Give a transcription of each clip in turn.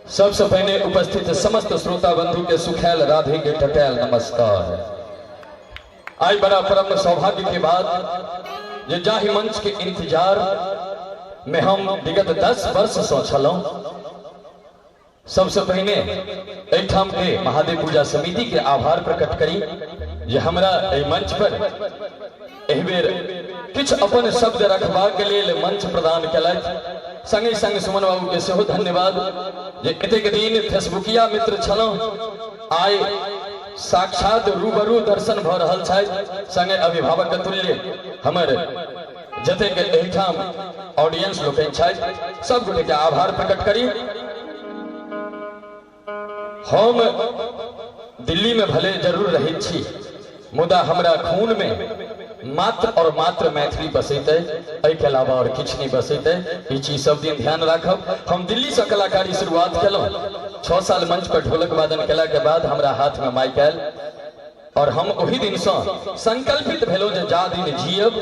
सबसे पहिने उपस्थित समस्त श्रोता बंधु के सुखैल राधे के टटैल नमस्कार। आई बड़ा परम सौभाग्य के बात जे जाहि मंच के इंतजार में हम विगत 10 वर्ष से छलहुँ। सबसे पहिने एहिठाम के महादेव पूजा समिति के आभार प्रकट करी जे हमरा एहि मंच पर एहि बेर किछु अपन शब्द रखबाक लेल मंच प्रदान केलथि। संगे संग सुमन बाबू के सेहो धन्यवाद जे एतेक दिन फेसबुकिया मित्र छलहुँ, आइ साक्षात रूबरू दर्शन भऽ रहल छथि। संगे अभिभावक तुल्य हमर जतेक एहिठाम ऑडियंस लोकनि छथि सब गोटे के आभार प्रकट करी। हम दिल्ली में भले जरूर रहैत छी, मुदा हमरा खून में मात्र और मात्र मैथिली बसैत अइ, एहिके अलावा और किछु नहि बसैत अइ। ई चीज सब दिन ध्यान राखब। हम दिल्ली से कलाकारी शुरुआत केलहुँ, 6 साल मंच पर ढोलक वादन केला के बाद हमरा हाथ में माइक आयल और हम ओही दिन से संकल्पित भेलहुँ जे जा दिन जियब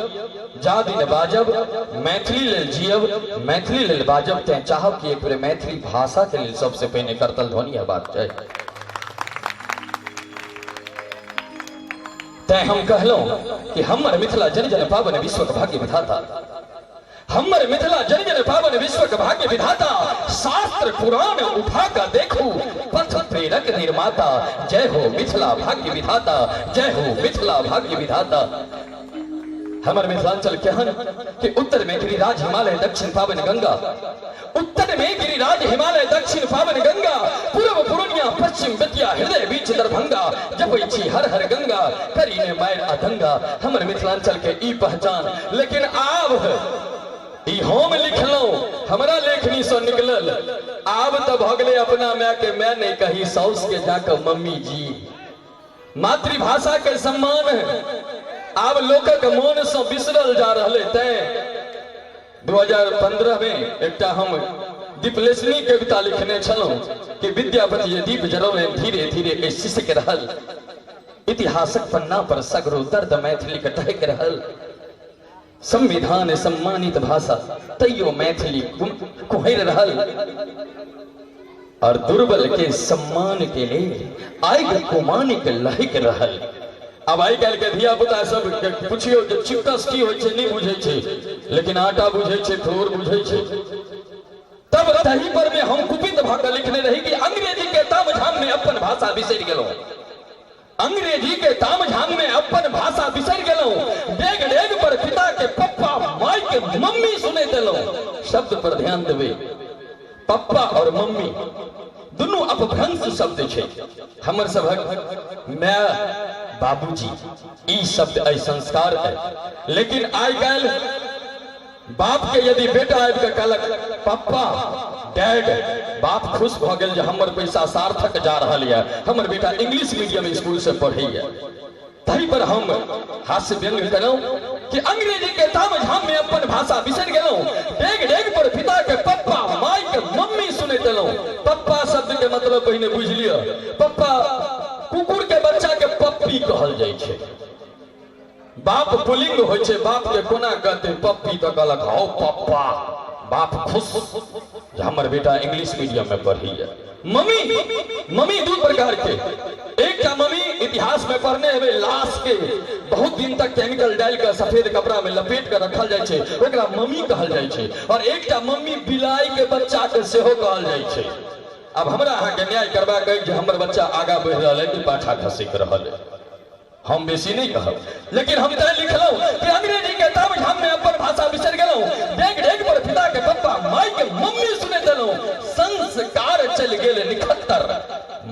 जा दिन बाजब मैथिली लेल जियब मैथिली लेल बाजब। तें चाहब कि एक बेर मैथिली भाषा के लेल सबसे पहिने करतल ध्वनि हेबाक चाही। तें हम कहलहुँ कि हमर मिथिला जन जन पावन विश्वक भाग्य विधाता, हमर मिथिला जन जन पावन विश्वक भाग्य विधाता, शास्त्र पुराण उठा कर देखू पथ प्रेरक निर्माता, जय हो मिथिला भाग्य विधाता, जय हो मिथिला भाग्य विधाता। हमर मिथिलांचल केहन कि उत्तर में गिरिराज हिमालय दक्षिण पावन गंगा, उत्तर में गिरिराज हिमालय दक्षिण पावन गंगा, पूर्व पूर्णिया पश्चिम बेतिया हृदय बीच दरभंगा, जपै छी हर हर गंगा करी ने मारि अदंगा। हमर मिथिलांचल के ई पहचान। लेकिन आब ई हम लिखलहुं, हमरा लेखनी से निकलल, आब तऽ भऽ गेलै अपना माय के माय नहीं कही, साउस के जाके मम्मी जी। मातृभाषा के सम्मान आब लोकक मन से बिसरल जा रहलै। तैं 2015 में एकटा हम दीपलेशनी कविता लिखने छलहुँ कि विद्यापति जे दीप जरौलनि धीरे धीरे एहि सिसक रहल, इतिहासक पन्ना पर सगरो दर्द मैथिलीक टहक रहल, संविधान सम्मानित भाषा तैयो मैथिली कुहरि रहल, और दुर्बल के सम्मान के लेल आगि कुमानिक लहक रहल। अब आइ काल्हि के धिया पुता सब के पुछियौ जे चिक्कस की होइ छै, नहि बुझै छै, लेकिन आटा बुझै छै, फ्लोर बुझै छै। तब तही पर में हम कुपित भऽ कऽ लिखने रही कि अंग्रेजी के तामझाम में अपन भाषा बिसरि गेलहुँ, अंग्रेजी के तामझाम में अपन भाषा बिसरि गेलहुँ, डेग डेग पर पिता के पप्पा माय के मम्मी सुनै देलहुँ। शब्द पर ध्यान देबै, पप्पा और मम्मी दुनू अपभ्रंश शब्द छै। हमर सभक माय बाबूजी ई शब्द अइ संस्कार अइ, लेकिन आइ काल्हि बाप के यदि बेटा आबि कऽ कहलक पप्पा डैड, बाप खुश भऽ गेल जे हमर पैसा सार्थक जा रहल यऽ, हमर बेटा इंग्लिश मीडियम स्कूल से पढ़ैया। ताहि पर हम हास्य व्यंग्य केलहुँ कि अंग्रेजी के ताम झाम में अपन भाषा बिसरि गेलहुँ, डेग डेग पर पिता के पप्पा माय के मम्मी सुनैत एलहुँ। पप्पा शब्द के मतलब पहिने बुझि लिअ, पप्पा कुकुर के बच्चा के पप्पी कहल जाइ छै। बाप पुलिंग होइ छै, बाप के कोना कहते पप्पी, तऽ कहलक हौ पप्पा, बाप खुश जे हमर बेटा इंग्लिश मीडियम में पढ़ैया। मम्मी, मम्मी दू प्रकार के, एकटा मम्मी इतिहास में पढ़ने हेबै, लाश के बहुत दिन तक केमिकल डालि कऽ सफेद कपड़ा में लपेट कऽ रखल जाइ छै, ओकरा मम्मी कहल जाइ छै। और एकटा मम्मी बिलाइ के बच्चा के सेहो कहल जाइ छै। आब हमरा अहाँके न्याय करबाक अछि जे हमर बच्चा आगाँ बढ़ि रहल है कि पाछा खसकि रहल है। हम बेसी नहीं कहब, लेकिन हम तैं लिखलहुँ कि अंग्रेजी के ताम झाम में अपन भाषा बिसरि गेलहुँ, डेग डेग पर पिता के पप्पा माय के मम्मी सुने देलहुँ, संस्कार चलि गेल निखत्तर,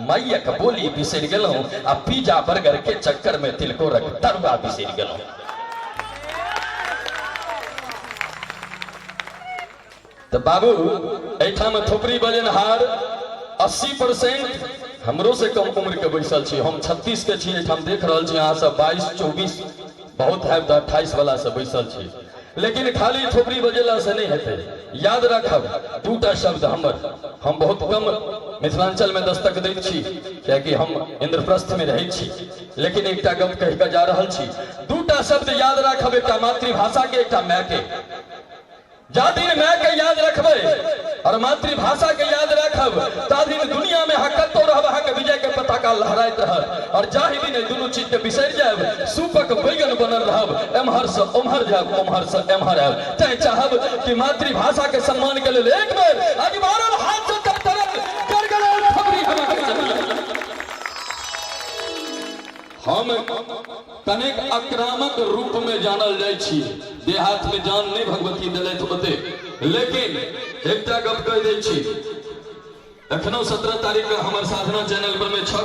मायक बोली बिसरि गेलहुँ, आ पिज्जा बर्गर के चक्कर में तिलकोरक तरुआ बिसरि गेलहुँ। तऽ बाबू एहिठाम थोपड़ी बजेनहार 80% हमरो से कम उम्र के बैसल छी। हम 36 के छी, एहिठाम देख रहल छी अहाँ सब 22 24 बहुत हैब तऽ 28 वाला से बैसल छी। लेकिन खाली थोपड़ी बजेला से नहीं हेतै। याद राखब दूटा शब्द हमर, हम बहुत कम मिथिलांचल में दस्तक दैत छी कियाकि हम इंद्रप्रस्थ में रहै छी, लेकिन एकटा गप कहि कऽ जा रहल छी, दूटा शब्द याद राखब, एकटा मातृभाषा के, एकटा माय के। जा दिन माय के याद रखबै और मातृभाषा के याद राखब। राखब ता दिन दुनिया में अहाँ कतौ रहब, अहाँके विजय के पताका लहराइत रहत। और जाहि दिन एहि दुनू चीज के बिसरि जायब, सूपक बैगन बनल रहब, एम्हर से ओम्हर जायब, ओम्हर से एम्हर आयब। तैं चाहब कि मातृभाषा के सम्मान के लेल एक बेर अगिबारल हाथ से करतरल गड़गड़ायल खबरी हेबाक चाही। हम कनेक आक्रामक रूप में जानल जाइ छी, देहात में जान नहीं भगवती देलथि ओते, लेकिन एकटा गप कहि दै छी, एखनो 17 तारीख के हमर साधना चैनल पर में 6